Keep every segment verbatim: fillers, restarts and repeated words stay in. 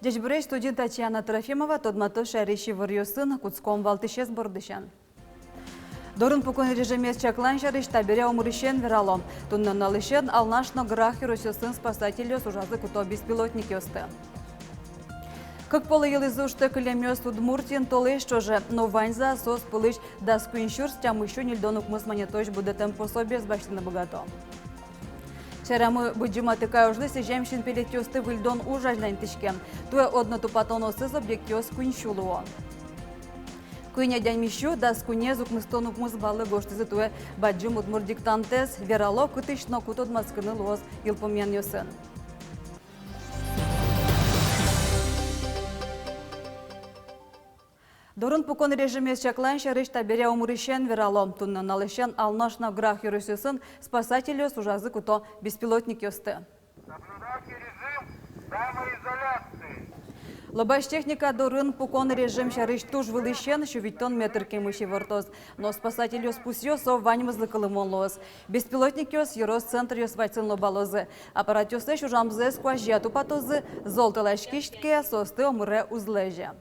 Ӟечбуресь! Студиын Татьяна Трофимова. Тодматом шаерысь иворъёсын. Кутском валтӥсез бордысен. Дорын пукон режимез чаклан сярысь табере омырысен верало. Туннэ нуналысен Алнаш но Грах ёросъёсын спасательёс ужазы куто беспилотникъёсты. Кык поллы йылӥзы ужтэк кылемъёс Удмуртиын толэзь ӵоже, но ваньзэ соос пӧлысь дас куинь сюрс тямыссю ньыльдон укмыс манетозь будэтэм пособиез басьтыны быгато. Шаерамы Быдӟым Атыкай ожлы сӥзем синпелетъёсты выльдон уж азьланьтӥське. Туэ одно тупатоноосыз объектъёс куиньсю луо. Куинь адями сю дас куинез укмыстон укмыс баллы гожтӥзы туэ Бадӟым удмурт диктантэз. Верало, кытысь но ку тодматскыны луоз йылпумъянъёсын. Дорын пукон режимез чаклан сярысь табере омырысен верало. Туннэ нуналысен Алнаш но Грах ёросъёсын спасательёс ужазы куто беспилотникъёсты. Соблюдайте режим самоизоляции. Лобась техника дорын пукон режим сярысь туж вылысен, сю витьтон метр кемысь ивортоз. Но спасательёс пусъё, со ваньмызлы кылымон луоз. Беспилотникъёс ёрос центръёс вадьсын лобалозы. Аппаратъёслэсь ужамзэс куазья тупатозы, зол тӧласькиське, соосты омыре уз лэзе.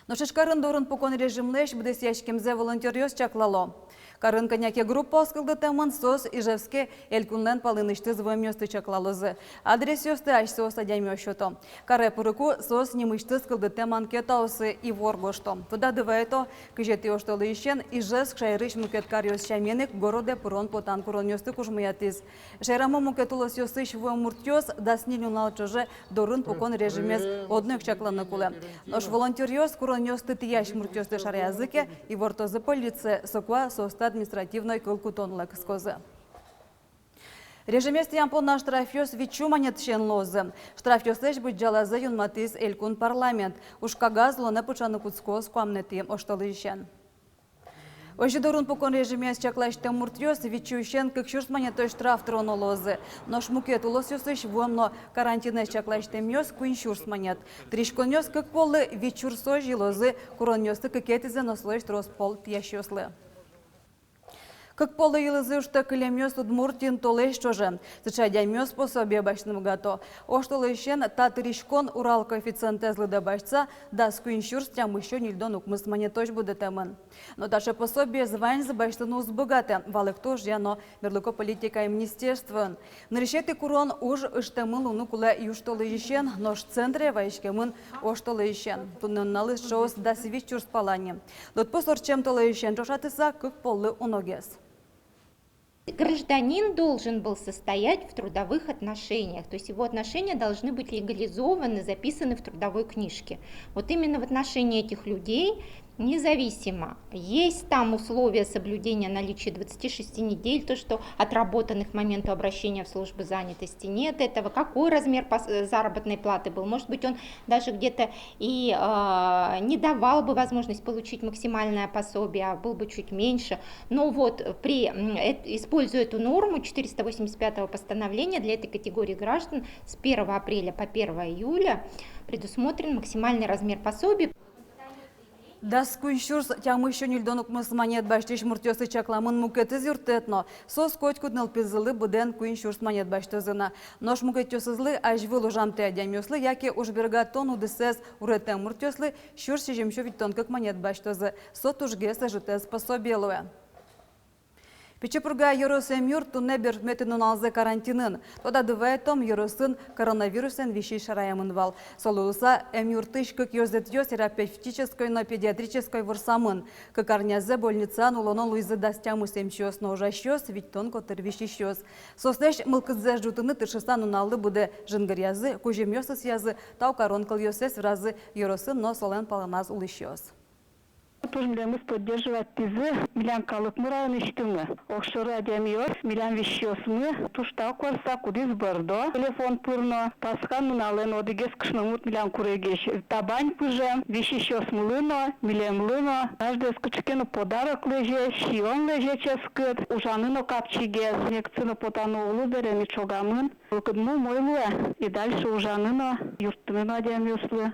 Нош Ижкарын дорын пукон режимлэсь быдэсъяськемзэ волонтёръёс чаклало. Карын кӧня ке группаос кылдытэмын, соос Ижевске элькунлэн палэнысьтыз вуэмъёсты чаклалозы. Адресъёсты асьсэос адямиос сёто. Каре пырыку соос нимысьтыз кылдытэм анкетаосы ивор гожто. Тодады вайто, кызетӥ оштолэзьысен Ижевск шаерысь мукет каръёс сямен ик городэ пырон-потан куронъёсты кужмоятӥз. Шаерамы мукет улосъёсысь вуэм муртъёс дас ньыль нунал ӵоже дорын пукон режимез одно ик чакланы кулэ. Нош волонтёръёс куронъёсты тӥясь муртъёсты шараязы ке, ивортозы полицие, соку а соосты административной кыл кутонлы кыскозы. Режимез тӥям понна штрафъёс витьсю манетысен луозы. Штрафъёслэсь быдӟалазэ юнматӥз элькун парламент. Уж кагаз улонэ пыӵаны кутскоз куамынэтӥ оштолэзьысен. Озьы дорын пукон режимез чакласьтэм муртъёс витьсюысен кык сюрс манетозь штраф тыроно луозы. Нош мукет улосъёсысь вуэм но карантинэз чакласьтэмъёс куинь сюрс манет. Тыриськонъёс кык поллы вить сюрсозь йылозы куронъёсты кыкетӥзэ но солэсь трос пол тӥясьёслы. Кык поллы йылӥзы ужтэк кылемъёс Удмуртиын толэзь ӵоже. Сыӵе адямиос пособие басьтыны быгато. Оштолэзьысен та тыриськон Урал коэффициентэз лыдэ басьтса дас куинь сюрс тямыссю ньыльдон укмыс манетозь будэтэмын. Но таӵе пособиез ваньзы басьтыны уз быгатэ, валэкто ужъя но мерлыко политикая министерствоын. Нырысетӥ курон уж ыштэмын луыны кулэ южтолэзьысен, нош центре вазиськемын оштолэзьысен. Туннэ нуналлы сыӵеос дас вить сюрс пала ни. Лыдпус ортчем толэзьысен ӵошатыса кык поллы уногес. Гражданин должен был состоять в трудовых отношениях, то есть его отношения должны быть легализованы, записаны в трудовой книжке. Вот именно в отношении этих людей, независимо, есть там условия соблюдения наличия двадцати шести недель, то, что отработанных к моменту обращения в службу занятости, нет этого, какой размер пос-, э, заработной платы был, может быть, он даже где-то и, э, не давал бы возможность получить максимальное пособие, а был бы чуть меньше. Но вот при, м, эт-, используя эту норму четыреста восемьдесят пятого постановления, для этой категории граждан с первого апреля по первое июля предусмотрен максимальный размер пособия. Дас куинь сюрс тямыссю ньыльдон укмыс манет басьтӥсь муртъёслы чакламын мукетыз юрттэт но. Соос котькуд нылпизылы быдэн куинь сюрс манет басьтозы на. Нош мукетъёсызлы, азьвыл ужамтэ адямиослы яке ужбергатон удысэз уретэм муртъёслы, сюрс сизьымсю витьтон кык манет басьтозы. Со тужгес ӧжытэз пособие луэ. Пичи Пурга ёрос эмъюрт туннэ берпуметӥ нуналзэ карантинын. Тодады вайытом, ёросын коронавирусэн висись шараямын вал. Со луыса эмъюртысь кык ёзэтъёс, терапевтической но педиатрической, ворсамын. Кык арнязэ больницаын улоно луизы дас тямыс эмчиос но ужасьёс, витьтон котыр висисьёс. Соослэсь мылкыдзэс ӝутыны тыршыса нуналлы быдэ жингыръязы, кузьымъёс ысъязы, тау карон кылъёссэс веразы ёросын но солэн палэназ улӥсьёс. Туж милемыз поддерживать тӥзы милям калыкмы, районысьтымы. Огшоры адямиос, милям висисьёсмы, туж тау карыса, кудӥз бӧрдо телефон пыр но. Пасха нуналэ но одӥгез кышномурт милям курегесь табань пыжем. Висисьёсмылы но, милемлы но каждоез кыӵе ке но подарок лэзе, сиён лэзе ческыт, ужаны но капчигес, некытчы но потаны уг луы бере, ми ӵогамын. Мылкыдмы умой луэ, и дальше ужаны но, юрттыны но адямиослы.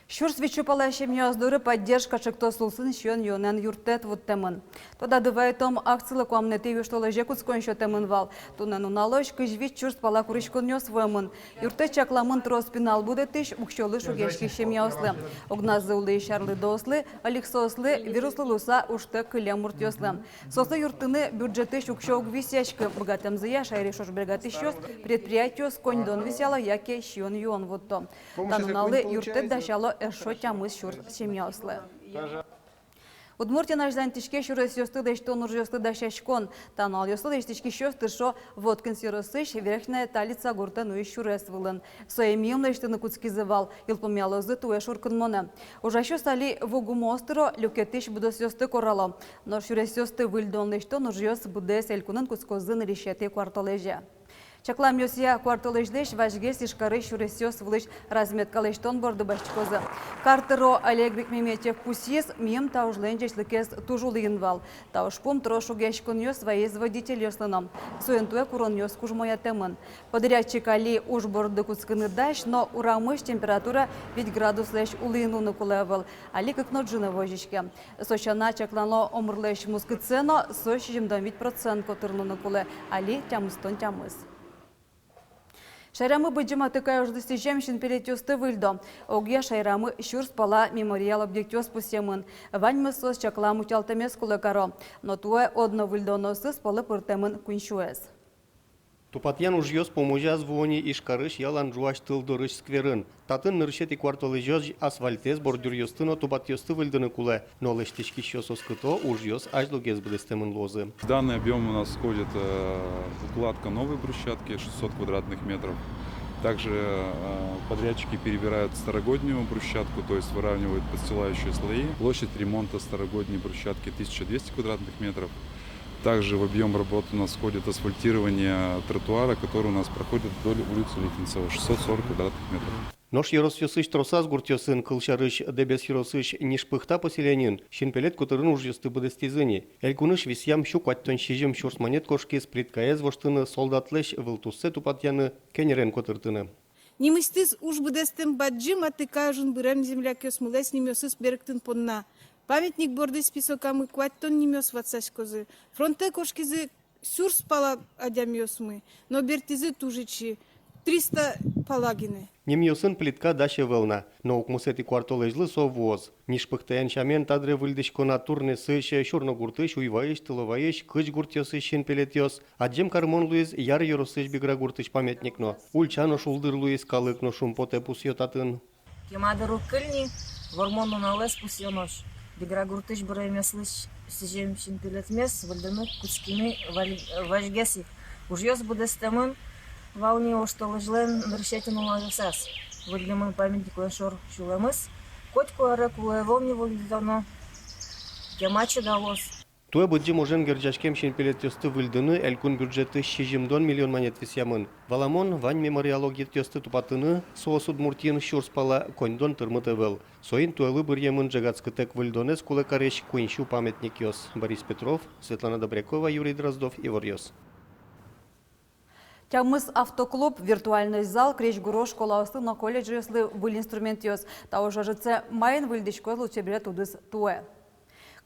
Сюрс витьсю пала семьяос доры «Поддержка» чектос улсын сиён-юонэн юрттэт вуттэмын. Тодады вайытом, акцилы куамынэтӥ южтолэзе кутскон сётэмын вал. Туннэ нуналозь кызь вить сюрс пала куриськонъёс вуэмын. Юрттэт чакламын трос пинал будэтӥсь, уксёлы шугъяськись семьяослы, огназы улӥсь арлыдоослы, ӧликсоослы, вируслы луыса ужтэк кылем муртъёслы. Соослы юрттыны бюджетысь уксё уг висъяськы, быгатэмзыя шаерысь ужбергатӥсьёс, предприятиос коньдон висъяло яке сиён-юон вутто. Та нуналлы юрттэт дасяло эшшо тямыс сюрс семьяослы. Удмуртиын азьланьтӥське сюресъёсты лэсьтон ужъёслы дасяськон. Та нуналъёсы лэсьтӥськисьёс тыршо Воткинск ёросысь Верхняя Талица гуртэ нуись сюрес вылын. Сое миым лэсьтыны кутскизы вал, йылпумъялозы туэ шуркынмонэ. Ужасьёс али ву гумыос тыро, люкетӥсь будосъёсты корало. Нош сюресъёсты выльдон-лэсьтон ужъёс быдэс элькунын кутскозы нырысетӥ куартолэзе. Чакламъёсъя, куартолэзьлэсь вазьгес Ижкарысь сюресъёс вылысь разметка лэсьтон борды басьтӥськозы. Кар тӧро Олег Бекмеметьев пусйиз, миым та ужлэн ӟечлыкез туж улӥын вал. Та ужпум трос шугъяськонъёс вайиз водительёслы но. Соин туэ куронъёс кужмоятэмын. Подрядчик али уж борды кутскыны дась, но урамысь температура вить градуслэсь улӥын луыны кулэ ӧвӧл. Али кык но ӝыны возиське. Со сяна, чаклано омырлэсь мускытсэ но, со сизьымдон вить процент котыр луыны кулэ, али тямыстон тямыс. Шаерамы Быдӟым Атыкай ожлы сӥзем синпелетъёсты выльдо. Огъя шаерамы сюрс пала мемориал объектъёс пусъемын. Ваньмыз соос чаклам утялтэмез кулэ каро. Но туэ одно выльдоноосыз пӧлы пыртэмын куинь сюэз. Тупатъян ужъёс пумозяз вуо ни Ижкарысь ялан ӝуась тыл дорысь скверын. Татын нырысетӥ куартолэзёзь асфальтэз, бордюръёсты но тупатъёсты выльдыны кулэ, но лэсьтӥськисьёс оскыто, ужъёс азьлогес быдэстэмын луозы. В данный объём у нас входит, э, укладка новой брусчатки, шестьсот квадратных метров. Также, э, подрядчики перебирают старогоднюю брусчатку, то есть выравнивают подстилающие слои. Площадь ремонта старогодней брусчатки тысяча двести квадратных метров. Также в объём работ у нас входит асфальтирование тротуара, который у нас проходит вдоль улицы Лихвинцева, шестьсот сорок квадратных метров. Нош ёросъёсысь тросаз гуртъёсын, кылсярысь, Дэбес ёросысь Нижпыхта поселениын синпелет котырын ужъёсты быдэстӥзы ни. Элькунысь висъям сю куатьтон сизьым сюрс манет кошкиз плиткаез воштыны, солдатлэсь вылтуссэ тупатъяны, кенерен котыртыны. Нимысьтыз уж быдэстэм Бадӟым Атыкай ожын бырем землякъёсмылэсь нимъёсыз берыктон понна. Памятник борды списокамы куатьтон нимъёс ватсаськозы. Фронтэ кошкизы сюрс пала адямиосмы, но бертӥзы туж ичи, триста пала гинэ. Нимъёсын плитка дась ӧвӧл на, но укмысэтӥ куартолэзьлы со вуоз. Нижпыхтаен сямен, та дыре выльдӥсько на Турнесысь, Сюрногуртысь, Уйвайысь, Тыловайысь, Кызь гуртъёсысь синпелетъёс. Адӟем кармон луиз Яр ёросысь Бигра гуртысь памятник но. Ульча но шулдыр луиз, калык но шумпотэ, пусъё татын. Кема дыр уг кыль ни, вормон нуналэз пусъё нош. Бигра гуртысь быремъёслы сӥзем синпелетмес выльдыны кутскимы валь-, вазьгес ик. Ужъёс быдэстэмын вал ни оштолэзьлэн нырысетӥ нуналъёсаз. Выльдэмын памятниклэн шор сюлэмыз. Котьку аре кулэ ӧвӧл ни выльдытоно, кема чидалоз. Туэ Быдӟым ожен герӟаськем синпелетъёсты выльдыны элькун бюджетысь сизьымдон миллион манет висъямын. Валамон, вань мемориал объектъёсты тупатыны, соос Удмуртиын сюрс пала, коньдон тырмыт ӧвӧл. Соин туэлы быръемын ӝегатскытэк выльдонэз кулэ карись куинь сю памятникъёс. Борис Петров, Светлана Добрякова, Юрий Дроздов, «Иворъёс». Тямыс автоклуб, виртуальной зал, крезьгуро школаослы но колледжъёслы выль инструментъёс. Та ужъёсыз маин выльдӥськоз лулчеберет удыс туэ.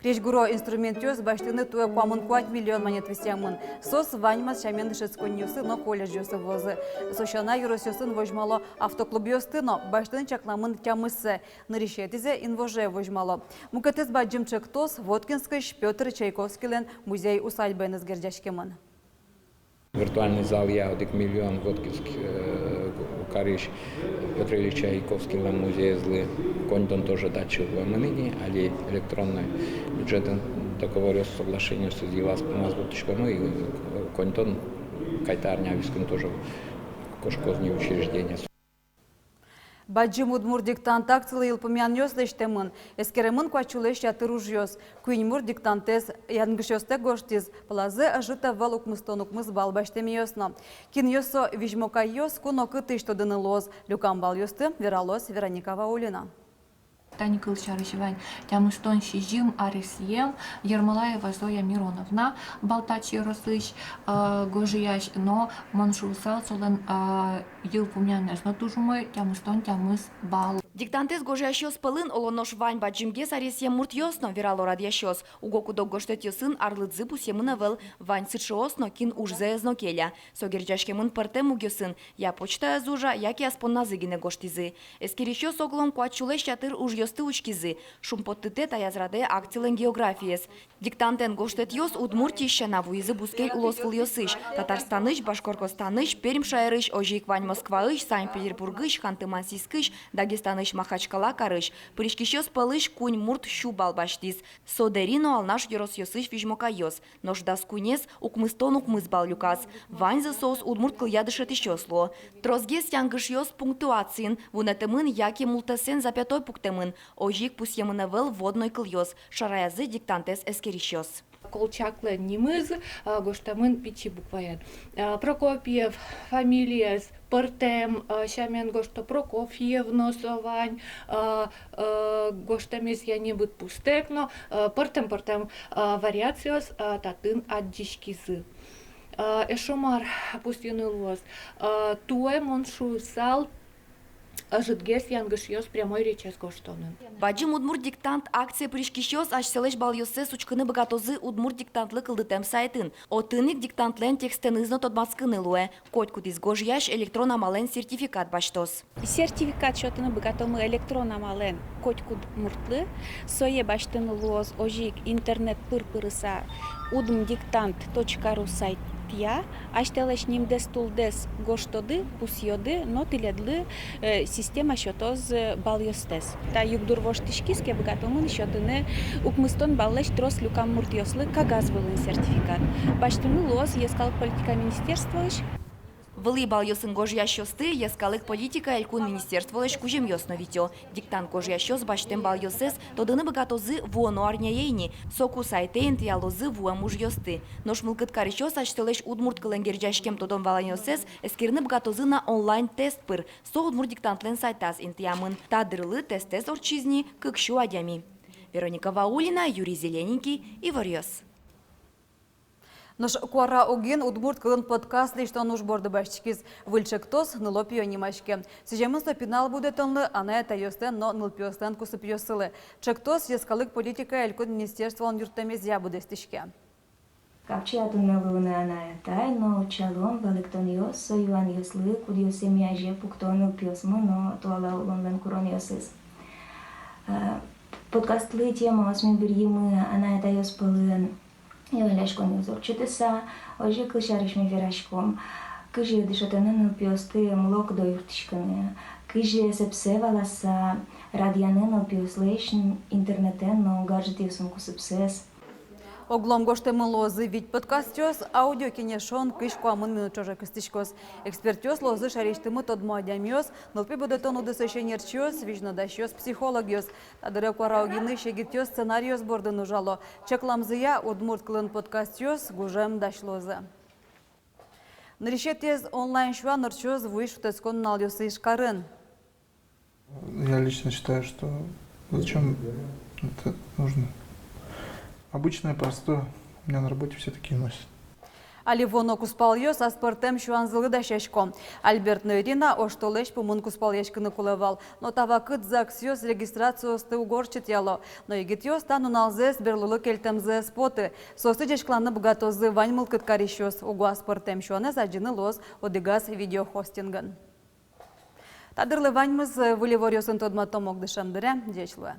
Крезьгуро инструментъёс басьтыны туэ куамын куать миллион манет висъямын. Соос ваньмаз сямен дышетсконниосы но колледжъёсы вуозы. Со сяна, ёросъёсын возьмало автоклубъёсты но, басьтыны чакламын тямыссэ. Нырысетӥзэ инвожое возьмало. Мукетыз бадӟым ӵектос Воткинскысь Пётр Чайковскийлэн музей-усадьбаеныз герӟаськемын. Виртуальной залъя одӥг миллион Воткинск, э, карись Пётр Ильич Чайковскийлэн музеезлы коньдон тоже дась вуэмын ини, али электронной бюджетэн договоръёс, соглашениосыз йылаз-пумаз вуттӥськомы, и, э, коньдон кайта арня вискын тоже кошкоз ни учреждениос. Бадӟым удмурт диктант акцилы йылпумъянъёс лэсьтэмын, эскеремын куать сюлэсь ятыр ужъёс. Куинь мурт диктантэз янгышъёстэк гожтӥз, пӧлазы ӧжыт ӧвӧл укмыстон укмыс балл басьтэмъёс но. Кинъёс со визьмо кайёс, куно кытысь тодыны луоз. Люкам баллъёсты вералоз Вероника Ваулина. Тани, кылсярысь, вань тямыстон сизьым аресъем Ермолаева Зоя Мироновна, Балтач ёросысь, э, гожъясь, но мон шуысал, солэн, э, йылпумъянэз но туж умой, тямыстон тямыс балл. Диктантэз гожъясьёс пӧлын, оло нош, вань бадӟымгес аресъем муртъёс но, верало радъясьёс. Уго куд-ог гожтэтъёсын арлыдзы пусъемын ӧвӧл, вань сыӵеос но, кин ужзэ ӧз но келя. Со герӟаськемын пӧртэм мугъёсын: я почтаез ужа, яке ас понназы гинэ гожтӥзы. Эскерисьёс оглом куать сюлэсь ятыр ужъёсты учкизы. Шумпоттытэ таяз радэ акцилэн географиез. Диктантэн гожтэтъёс Удмуртиысь сяна вуизы бускель улосвылъёсысь: Татарстанысь, Башкортостанысь, Пермь шаерысь, озьы ик вань Москваысь, Санкт-Петербургысь, Ханты-Мансийскысь, Дагестанысь Махачкала карысь. Пыриськисьёс пӧлысь куинь мурт сю балл басьтӥз. Со Дэри но Алнаш ёросъёсысь визьмокайёс. Нош дас куинез укмыстон укмыс балл люказ. Ваньзы соос удмурт кылъя дышетӥсьёс луо. Тросгес янгышъёс пунктуациын: вунэтэмын яке мултэсэн запятой пуктэмын. Озьы ик пусъемын ӧвӧл вводной кылъёс, шараязы диктантэз эскерисьёс. Колчаклэн нимыз, а, гожтэмын пичи букваен. А, Прокопьев фамилиез пӧртэм, а, сямен гожто, Прокофьев но со вань, а, а, гожтэмезъя небыт пустэк но, а, пӧртэм-пӧртэм, а, вариациос, а, татын адӟиськизы. А, эшшо мар пусйыны луоз? А, туэ мон шуысал ӧжытгес янгышъёс прямой речез гожтонын. Бадӟым удмурт диктант акцие пыриськисьёс асьсэлэсь баллъёссэс учкыны быгатозы Удмурт диктантлы кылдытэм сайтын. Отын ик диктантлэн текстэныз но тодматскыны луэ. Котькудӥз гожъясь электрон амалэн сертификат басьтоз. Сертификат сётыны быгатомы электрон амалэн котькуд муртлы. Сое басьтыны луоз озьы ик интернет пыр пырыса, удмдиктант точка ру сайтъя. Асьтэлэсь нимдэс-тулдэс гожтоды, пусъёды, но тӥледлы, э, система сётоз, э, баллъёстэс. Та югдур воштӥськиз ке, быгатомын сётыны укмыстон баллэсь трос люкам муртъёслы кагаз вылын сертификат. Басьтыны луоз Йӧскалык политика министерствоысь. Вылӥ баллъёсын гожъясьёсты Йӧскалык политика элькун министерстволэсь кузьымъёс но витё. Диктант гожъясьёс басьтэм баллъёссэс тодыны быгатозы вуоно арняе ини. Соку сайтэ интыялозы вуэм ужъёсты. Нош мылкыд карисьёс асьсэлэсь удмурт кылын герӟаськем тодон-валанъёссэс эскерыны быгатозы на онлайн-тест пыр. Со Удмурт диктантлэн сайтаз интыямын. Та дырлы тестэз ортчиз ни кык сю адями. Вероника Ваулина, Юрий Зелененький, «Иворъёс». Нош Куара Огин удмурт кылын подкаст лэсьтон уж борды басьтӥськиз. Выль ӵектос «Ныло-пиё» нимаське. Сӥземын со пинал будэтонлы, анай-атайёслэн но нылпиослэн кусыпъёссылы. Ӵектос Йӧскалык политика элькун министерстволэн юрттэмезъя быдэстӥське. Капчи а туннэ луыны анай-атай но, утчалом, валэктонъёс со юанъёслы, кудъёссэ ми азе пукто нылпиосмы но туала улонлэн куронъёсыз. Э, подкастлы темаос ми быръимы анай-атайёс пӧлын юалляськонъёс ортчытыса. Озьы кылсярысь, ми вераськом, кызьы дышетыны нылпиосты мылокыдо юрттӥськыны, кызьы сэпсэ валаса радъяны нылпиослэсь интернетэн но гаджетъёсын кусыпсэс. Оглом гожтэмын луозы вить подкастъёс, аудиокенешон кызь куамын минут ӵоже кыстӥськоз. Экспертъёс луозы шаерысьтымы тодмо адямиос, нылпи будэтон удысысь ӧнерчиос, визьнодасьёс, психологъёс. Та дыре Куара Огинысь егитъёс сценариос бордын ужало. Чакламзыя, удмурт кылын подкастъёс гужем дась луозы. Нырысетӥез онлайн сюан ортчоз вуись шутэтскон нуналъёсы Ижкарын. Я лично считаю, что зачем это нужно? Обычное, простое. У меня на работе все такие носят. Али вуоно кузпалъёс ас пӧртэм сюанзылы дасясько. Альберт но Ирина оштолэзь пумын кузпалъяськыны кулэ вал. Но та вакыт ЗАГСъёс регистрациосты уг ортчытъяло. Но егитъёс та нуналзэс берлолы кельтэмзы ӧз поты. Соосты ӟечкыланы быгатозы вань мылкыд карисьёс. Уго ас пӧртэм сюанэз адӟыны луоз одӥгаз видеохостингын. Та дырлы ваньмыз. Выль иворъёсын тодматом огдышем дыре. Ӟеч луэ.